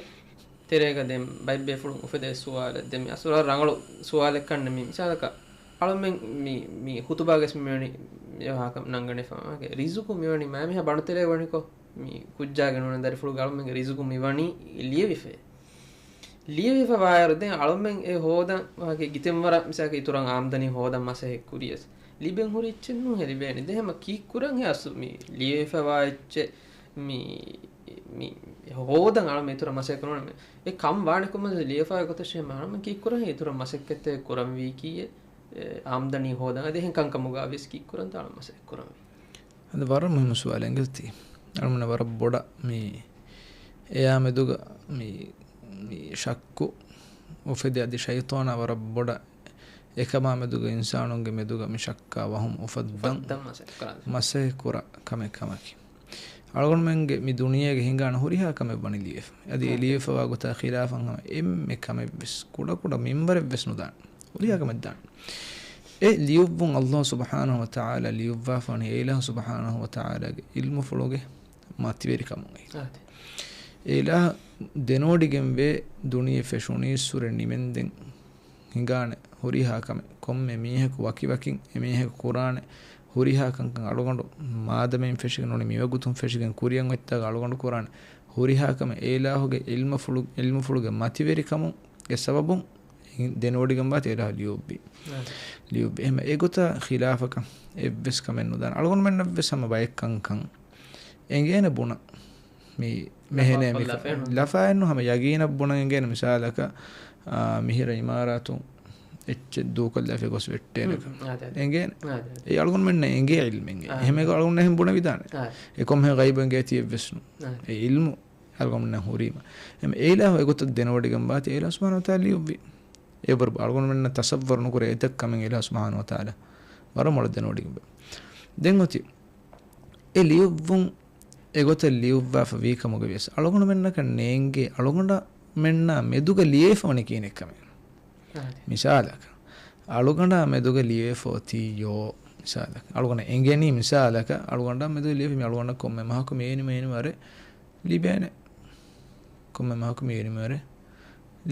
ތެރޭގަ ދެން ބައެއް ބޭފުޅުން އުފެދޭ ސުވާލެއް. ދެން މި އަސްލު ރަނގަޅު ސުވާލެއް ކަންނެ މި. މިސާލަކަށް އަޅުމެން މި، މި ޚުތުބާގަސް މިވެނި ވާހަކަ ނަންގަނެފަ. މާގެ ރިޒުޤު މިވަނީ މާ މިހާ ބަނޑުތެރޭ ވަނިކޮށް މި ކުއްޖާގެ ނޫނެ ދަރިފުޅުގެ އަޅުމެންގެ ރިޒުޤު މިވަނީ ލިޔެވިފައޭ. ލިޔެވިފަ ވާއިރު ދެން އަޅުމެން އެ ހޯދަން ވާހަކަ ގިތެން ވަރަށް މިސާލަކަށް އިތުރަށް އާމްދަނީ ހޯދަން މަސައްކަތް ކުރިޔަސް ލިބެން ހުރި އެއްޗެއް ނޫން ހެ ލިބޭނެ. ދެން ހަމަ ކީއްކުރަން ހެ އަސްލު މި ލިޔެވިފަ ވާ އެއްޗެއް މި، މި ހޯދަން އަޅުމެން އިތުރަށް މަސައްކަތް ކުރަން އެ ކަން ވާނެ ކޮންމެ ލިޔެފަ ގޮތަށް ހަމަ އަޅުމެން ކީއްކުރަން ހެ އިތުރަށް މަސައްކަތެއް ކުރަންވީ ކީއެއް އެ، އާމްދަނީ ހޯދަން އަދި އެހެން ކަންކަމުގަ ވެސް ކީއްކުރަންތަ އަޅު މަސައްކަތް ކުރަންވީ. އަދި ވަރަށް މުހިއްމު ސުވާލެއް އިނގޭތީ. އަޅުމެންނަށް ވަރަށް ބޮޑަށް މި އެޔާ މެދުގަ މި، މި ޝައްކު އުފެދި އަދި ޝައިޠާނާ ވަރަށް ބޮޑަށް އެކަމާ މެދުގަ އިންސާނުންގެ މެދުގަ މި ޝައްކާ ވަހުމް އުފައްދަން އުފައްދަން މަސައްކަތް ކުރާ. މަސައްކަތް ކުރާ ކަމެއް ކަމަކީ. އަޅުގަނޑުމެންގެ މި ދުނިޔޭގެ ހިނގާނެ ހުރިހާ ކަމެއް ވަނީ ލިޔެފަ. އަދި އެ ހާ. ލިޔެފަވާ ގޮތާ ޚިލާފަށް ހަމަ އެންމެ ކަމެއްވެސް، ކުޑަކުޑަ މިންވަރެއްވެސް ނުދާނެ. ހުރިހާ ކަމެއް ދާނެ. އެ ލިޔުއްވުން ﷲ ސުބްޙާނަހޫ ވަތަޢާލާ ލިޔުއްވާފަވަނީ އެ އިލާހު ސުބްޙާނަހޫ ވަތަޢާލާގެ ޢިލްމުފުޅުގެ މަތިވެރިކަމުން. އާދެ. އެ އިލާހު ދެނެވޮޑިގެންވޭ ދުނިޔެ ފެށުނީއްސުރެ ނިމެންދެން ހިނގާނެ ހުރިހާ ކަމެއް. ކޮންމެ މީހަކު ވަކިވަކިން އެމީހަކު ކުރާނެ ހުރިހާ ކަންކަން އަޅުގަނޑު މާދަމެއިން ފެށިގެން ނޫނީ މިވަގުތުން ފެށިގެން ކުރިއަށް އޮތްތާގަ އަޅުގަނޑު ކުރާނެ ހުރިހާ ކަމެއް އެ އިލާހުގެ ޢިލްމުފުޅު-، ޢިލްމުފުޅުގެ މަތިވެރިކަމުގެ ސަބަބުން ދެނެވޮޑިގެންވާތީ އެ އިލާހު ލިޔުއްވީ. އާ. ލިޔުއްވީ. އެހެން އެގޮތަށް ޚިލާފަކަށް އެއްވެސް ކަމެއް ނުދާނެ. އަޅުގަނޑުމެންނަށްވެސް ހަމަ ބައެއް ކަންކަން އެނގޭނެ ބުނަން. މި މެހެނޭ މި ލަފާކޮށްލާފައެއް ނޫން. ލަފާއެއްނު ހަމަ ޔަގީނަށް ބުނަން އެނގޭނެ މިސާލަކަށް، އާ، މިހިރަ އިމާރާތު އެއްޗެއް ދޫކޮށްލާފަ ގޮސް ވެއްޓޭނެ. ހުން، އާދެ، އާދެ. އެނގޭނެ. އާދެ، އާދެ. އެ އަޅުގަނޑުމެންނަށް އެނގޭ ޢިލްމެއް. އާދެ. އެހެމެގ އަޅުގަނޑު އެހެން ބުނެވިދާނެ. އާދެ. އެ ކޮންމެ ޣައިބެއް އެނގޭތީ އެއްވެސް ނޫން. އާދެ. އެ ޢިލްމު އަޅުގަނޑުމެންނަށް ހުރީމަ. އެ އިލާހު އެގޮތަށް ދެނެވޮޑިގެން ވާތީ އެ އިލާހު ސުބްޙާނަހޫ ވަތަޢާލާ ލިޔުއްވީ. އެވަރު އަޅުގަނޑުމެންނަށް ތަޞައްވަރު ނުކުރޭ އެތައް ކަމެއް އިލާހު ސުބްޙާނަހޫ ވަތަޢާލާ ވަރަށް މޮޅަށް ދެނެވޮޑިގެންވޭ. ދެން އޮތީ އެ ލިޔުއްވުން އެގޮތަށް ލިޔުއްވާފަ ވީ ކަމުގަ ވިޔަސް އަޅުގަނޑުމެންނަކަށް ނޭނގޭ އަޅުގަނޑުމެންނާ މެދުގަ ލިޔެފަވަނީ ކިހިނެއްކަމެއް. އާދެ. މިސާލަކަށް، އަޅުގަނޑާ މެދުގަ ލިޔެފަ އޮތީ ޔޯ. މިސާލަކަށް، އަޅުގަނޑަށް އެނގެނީ މިސާލަކަށް، އަޅުގަނޑާ މެދުގަ ލިޔެފަ މި އަޅުގަނޑަށް ކޮންމެ މަހަކު މި އެނިމަ އެނިމަ ވަރެއް ލިބޭނެ. ކޮންމެ މަހަކު މި އެނިމަ ވަރެއް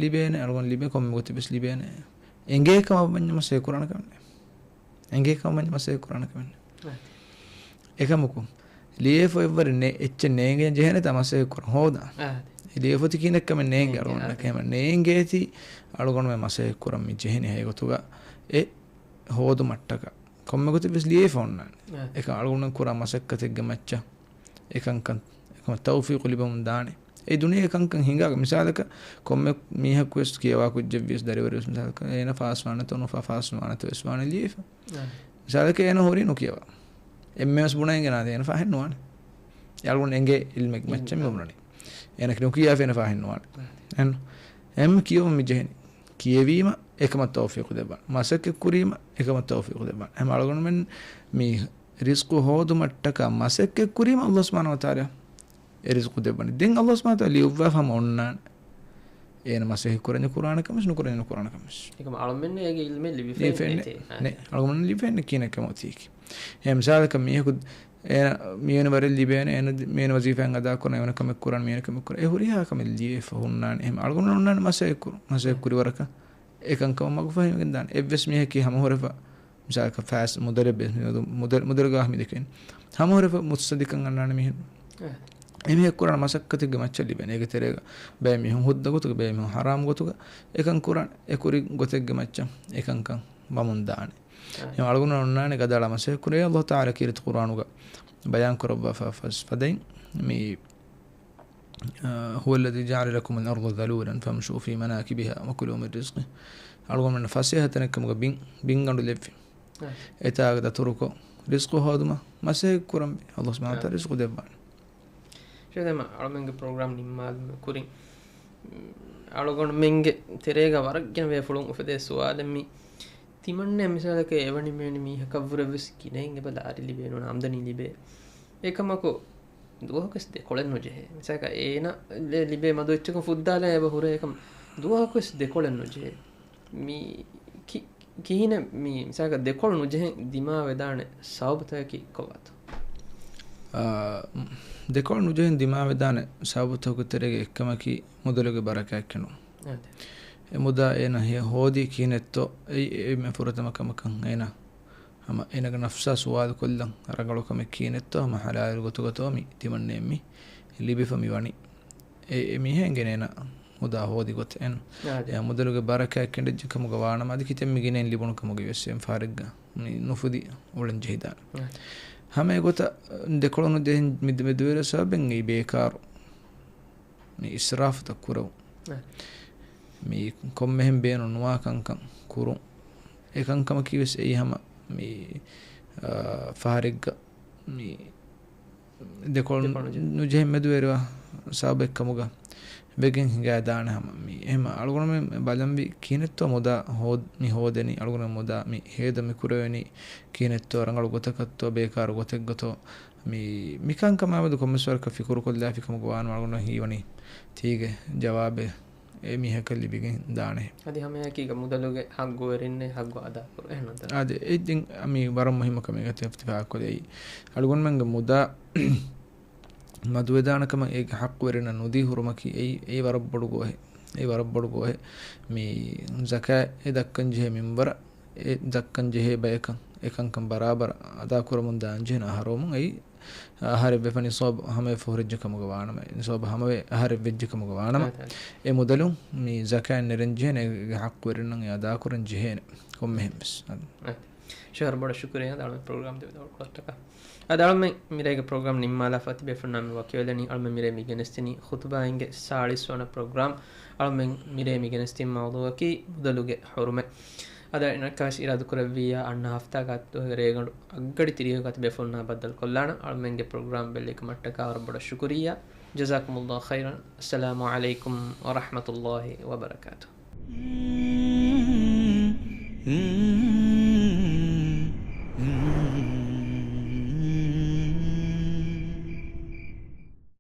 ލިބޭނެ. އަޅުގަނޑު ލިބޭ ކޮންމެ ގޮތެއް ވެސް ލިބޭނެ. އެނގޭ ކަމަށް ވަންޏަމަ ސޭ ކުރާނެ ކަމެއް ނެއް. އެނގޭ ކަމަށް ވަންޏަމަ ސޭ ކުރާނެ ކަމެއް ނެއް. އެކަމަކު، ލިޔެފަ އެއްވަރެއް ނެ-، އެއްޗެއް ނޭނގެން ޖެހޭނެތާ މަސައްކަތް ކުރަން ހޯދާ. އާ. ލިޔެފަ އޮތީ ކިހިނެއްކަމެއް ނޭނގެ ނޭނގެ، އަޅުގަނޑަކަށް. އާ. އެހެން ނޭނގޭތީ އަޅުގަނޑުމެން މަސައްކަތް ކުރަން މި ޖެހެނީ ހަގީގަތުގަ އެ ހޯދުމަށްޓަކާ. ކޮންމެ ގޮތެއް ވެސް ލިޔެފަ އޮންނާނެ. އާ. އެކަން އަޅުގަނޑުމެން ކުރާ މަސައްކަތެއްގެ މައްޗަށް އެކަންކަން، އެކަމަށް ތައުފީޤު ލިބެމުން ދާނެ. އެ ދުނިޔޭގެ ކަންކަން ހިނގާ، މިސާލަކަށް، ކޮންމެ މީހަކު ވެސް ކިޔަވާ ކުއްޖެއް ވިޔަސް ދަރިވަރެއް ވެސް މިސާލަކަށް، އޭނަ ފާސްވާނެތޯ ނުފާ ފާސް ނުވާނެތޯ ވެސް ވާނެ ލިޔެފަ. އާ. މިސާލަކަށް އޭނަ ހުރީ ނުކިޔަވާ. އެންމެ ވެސް ބުނަން އެނގޭނެ އޭނަ ފާހެއް ނުވާނެ. އެ އަޅުގަނޑު އެނގޭ ޢިލްމެއް މައްޗަށް މި އާ. ބުނަނީ. އޭނަ ނުކިޔާފަ އޭނަ ފާހެއް ނުވާނެ. އާ. އެން، އެންމެ ކިޔެވުން މި ޖެހެނީ. ކިޔެވީމަ އެކަމަށް ތައުފީޤު ދެއްވާނެ. މަސައްކަތް ކުރީމަ އެކަމަށް ތައުފީޤު ދެއްވާނެ. ހަމަ އަޅުގަނޑުމެން މި ރިޒްޤު ހޯދުމަށްޓަކާ މަސައްކަތް ކުރީމަ ﷲ ސުބްޙާނަހޫ ވަތަޢާލާ އެ ރިޒްޤު ދެއްވަނީ. ދެން ﷲ ސުބްޙާނަހޫ ވަތަޢާލާ ލިޔުއްވާފަ ހަމަ އޮންނާނެ. އޭނަ މަސައްކަތް ކުރަންޏާ ކުރާނެ ކަމެއް ނުކުރަންޏާ ނުކުރާނެ ކަމެއް. އެކަމަކު އަޅުމެންނަށް އޭގެ ޢިލްމެއް ލިބިފައެއް ލިބިފައެއް ނެތޭ. ނެތޭ. އާ. ނެ. އަޅުގަނޑުމެންނަށް ލިބިފައެއް ނެތް ކިހިނެއްކަމެއް އޮތީކީ. އެހެން މިސާލަކަށް މީހަކު އޭނަ މިވެނި ވަރެއް ލިބޭނެ، އޭނަ ދި-، މިވެނި ވަޒީފާއެއް އަދާކުރަން، އެވެނި ކަމެއް ކުރަން، މިވެނި ކަމެއް ކުރަން. އެ ހުރިހާ ކަމެއް ލިޔެފަ ހުންނާނެ. އެހެން އަޅުގަނޑުމެން އޮންނާނެ މަސައްކަތް ކުރުން. މަސައްކަތް ކުރި ވަރަކަށް އެކަންކަމަށް މަގުފަހިވެގެން ދާނެ. އެއްވެސް މީހަކީ ހަމަހުރެފަ މިސާލަކަށް ފާސް މުދަލެއް ބޭ-، މުދަ-، މުދަ-، މުދަލުގަ މި ދެކެން. ހަމަހުރެފަ މުއްސަދިކަން އަންނާނެ މީހުން. އެ. އެމީހަކު ކުރާނެ މަސައްކަތެއްގެ މައްޗަށް ލިބޭނެ. އޭގެ ތެރޭގަ ބައެއް މީހުން ހުއްދަ ގޮތުގަ، ބައެއް މީހުން ހަރާމް ގޮތުގަ އެކަން ކުރާނެ. އެ ކުރި ގޮތެއްގެ މައްޗަށް އެކަންކަން ވަމުން ދާނެ. އެ. އެ އަޅުގަނޑު އޮންނާނެ ގަދައަޅާ މަސައްކަތް ކުރޭ. ﷲ ތަޢާލާ ކީރިތި ޤުރްއާނުގަ ބަޔާން ކުރައްވާފަ ފަސް ފަދައިން މި، އާ، هو الذي جعل لكم الأرض ذلولا فامشوا في مناكبها وكلوا من رزقه. އަޅުގަނޑުމެން ފަސޭހަ ތަނެއް ކަމުގަ ބިން، ބިންގަނޑު ލެއްވި. އެތާގަ ދަތުރުކޮށް، ރިޒްޤު ހޯދުމަށް މަސައްކަތް ކުރަންވީ. ﷲ ސުބްޙާނަހޫ ވަތަޢާލާ ރިޒްޤު ދެއްވާނެ. ޝޭޚް، ދެން އަޅުމެންގެ ޕްރޮގްރާމް ނިންމާލުމަށް ކުރިން، އަޅުގަނޑުމެންގެ ތެރޭގަ ވަރަށް ގިނަ ބޭފުޅުން އުފެދޭ ސުވާލެއް މި. ތިމަންނެ މިސާލަކަށް އެވަނި މެވެނި މީހަކަށްވުރެ ވެސް ގިނައިން އެބަ ލާރި ލިބޭ ނޫން އާމްދަނީ ލިބޭ. އެކަމަކު ދުވަހަކުވެސް ދެކޮޅެއް ނުޖެހޭ. މިސާލަކަށް އޭނަ ލިބޭ މަދު އެއްޗަކުން ފުއްދާލާ އެބަ ހުރޭ އެކަމަ ދުވަހަކުވެސް ދެކޮޅެއް ނުޖެހޭ. މި ކި-، ކިހިނެއް މި މިސާލަކަށް ދެކޮޅު ނުޖެހެން ދިމާވެދާނެ ސަބަބުތަކަކީ ކޮބާތޯ؟ އާ، ދެކޮޅު ނުޖެހެން ދިމާވެދާނެ ސަބަބުތަކުގެ ތެރޭގަ އެއްކަމަކީ މުދަލުގެ ބަރަކާތްކެނޑުން. އާދެ. އެ މުދާ އޭނަ ހެ-، ހޯދީ ކިހިނެއްތޯ، އެއީ އެންމެ ފުރަތަމަ ކަމަކަށް އޭނަ ހަމަ އޭނަގެ ނަފްސާ ސުވާލު ކޮށްލަން، ރަނގަޅު ކަމެއް ކިހިނެއްތޯ ހަމަ ޙަލާލު ގޮތުގަތޯ މި ތިމަންނެ މި ލިބިފަ މި ވަނީ. އެ، އެ މީހާ އެނގޭނެ އޭނަ މުދާ ހޯދި ގޮތެއް. އެން. އާދެ. އެ މުދަލުގެ ބަރަކާތް ކެނޑިއްޖެ ކަމުގަ ވާނަމަ، އަދި ކިތަންމެ ގިނައިން ލިބުނު ކަމުގައި ވެސް އެން ފަހަރެއްގަ މި ނުފުދި އުޅެން ޖެހިދާނެ. އާދެ. ހަމަ އެގޮތަށް ދެކޮޅު ނުޖެހެން މި ދެ-، މެދުވެރި ސަބަބެއް އެއީ ބޭކާރު. މި އިސްރާފުތައް ކުރެވުން. އެ. މި ކޮންމެހެން ބޭނުން ނުވާ ކަންކަން ކުރުން. އެ ކަންކަމަކީ ވެސް އެއީ ހަމަ މި، އާ، ފަހަރެއްގަ މި ދެކޮޅު ދެކޮޅު ނުޖެހެން. ނުޖެހެން މެދުވެރިވާ ސަބަބެއް ކަމުގަ ވެގެން ހިނގާދާނެ ހަމަ. މި އެހެމަ އަޅުގަނޑުމެން ބަލަންވީ ކިހިނެއްތޯ މުދާ ހޯދ-، މި ހޯދެނީ، އަޅުގަނޑުމެން މުދާ މި ހޭދަ މި ކުރެވެނީ ކިހިނެއްތޯ، ރަނގަޅު ގޮތަކަށްތޯ، ބޭކާރު ގޮތެއްގަތޯ، މި، މިކަންކަމާމެދު ކޮންމެސް ވަރަކަށް ފިކުރުކޮށްލާފި ކަމުގަ ވާނަމަ އަޅުގަނޑަށް ހީވަނީ ތީގެ ޖަވާބެއް އެ މީހަކަށް ލިބިގެން ދާނެ. އަދި ހަމައެކީގަ މުދަލުގެ ހައްގުވެރިންނެއް ހައްގު އަދާކުރު އެހެންނަންތަ؟ އާދެ، އެ ދެން މި ވަރަށް މުހިއްމު ކަމެއް ގަތެ އިފްތިފާ ކޮލެއް. އަޅުގަނޑުމެންގެ މުދާ މަދުވެދާނެ ކަމަށް އޭގެ ހައްގުވެރިންނަށް ނުދީ ހުރުމަކީ އެއީ، އެއީ ވަރަށް ބޮޑު ގޯހެއް. އެއީ ވަރަށް ބޮޑު ގޯހެއް. މި ޒަކާތް އެ ދައްކަން ޖެހޭ މިންވަރަށް އެ ދައްކަން ޖެހޭ ބަޔަކަށް އެކަންކަން ބަރާބަރަށް އަދާކުރަމުން ދާން ޖެހޭނެ އަހަރުވުމުން އެއީ، އަހަރެއް ވެފަ ނިޞާބު ހަމަވެފަ ހުރެއްޖެ ކަމުގަ ވާނަމަ، ނިޞާބު ހަމަވެ އަހަރެއް ވެއްޖެ ކަމުގަ ވާނަމަ، އާދެ. އެ މުދަލުން މި ޒަކާތް ނެރެން ޖެހޭނެ، އޭގެ ހައްގުވެރިންނަށް އެ އަދާކުރަން ޖެހޭނެ ކޮންމެހެން ވެސް. އާދެ. އާދެ. ޝަހަރު ބޮޑަށް ޝުކުރިއްޔާ ދާޅުމެ ޕްރޮގްރާމް ދެވިދާޅު ކޮށްޓަކަ. އަދި އަޅުމެން މިރޭގެ ޕްރޮގްރާމް ނިންމާލާފަ ތިބޭފުޅުންނާ މި ވަކިވެލަނީ އަޅުމެން މިރޭ މި ގެނެސްދިނީ ޚުތުބާއިންގެ ސާޅީސް ވަނަ ޕްރޮގްރާމް. އަޅުމެން މިރޭ މި ގެނެސްދިން މައުޟޫޢަކީ މުދަލުގެ ޙުރުމަތް. އަދި އަނެއްކާވެސް އިރާދަކުރެއްވިއްޔާ އަންނަ ހަފްތާގަ އަތު ރޭގަނޑު އަށްގަޑި ތިރީހަކަށް ތިބޭފުޅުންނާ ބައްދަލުކޮށްލާނަން. އަޅުމެންގެ ޕްރޮގްރާމް ބެއްލެވިކަމަށްޓަކާ ވަރަށް ބޮޑަށް ޝުކުރިއްޔާ. جزاكم الله خيرا. السلام عليكم ورحمة الله وبركاته.